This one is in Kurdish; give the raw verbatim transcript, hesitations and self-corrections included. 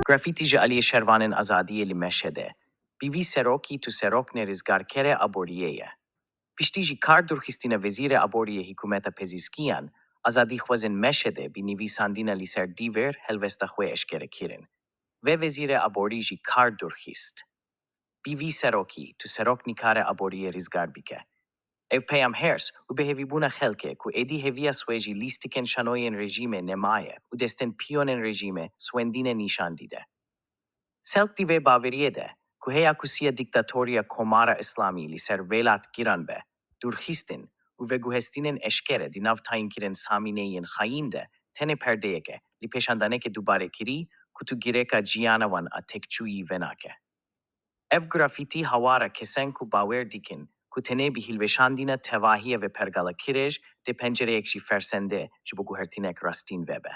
Grafîtî ji aliyê şervanên azadiyê li Meşedê. Bi vî serokî tu seroknê rizgarkerê aboriyê ye. Piştî jî kar dûrxistina Wezîrê Aboriyê Hikûmeta Pezîskiyan, azadîxwezên Meşedê bi nivîsandina li ser dîvêr helwesta xwe eşkere kirin. Vê Wezîrê Aborî jî kar dûrxist. Bi vî serokî tu serok nikarê aboriyê rizgar bike. Ev peyam hêrs û bêhêvîbûna xelkê ku êdî hêviya swêcî lîstikên şanoyên rejîmê nemaye û destên piyonên rejîmê swêndînê nîşan dide. Xelk di vê baweriyê de ku heya ku siya dîktatoriya Komara Îslamî li ser welat giran be, dûrxistin û veguhestinên eşkere di nav tayînkirin samîneyên xayîn de tenê perdeyek e li pêşandaneke dubarekirî ku tu girêka ciyana wan a têkçûyî venake. Ev grafîtî hawara kesên ku bawer dikin ku tenê bi hilweşandina tevahiyê ve pergala kirêj dê pencereyek ji fersendê ji bo guhertinek rastîn vebe.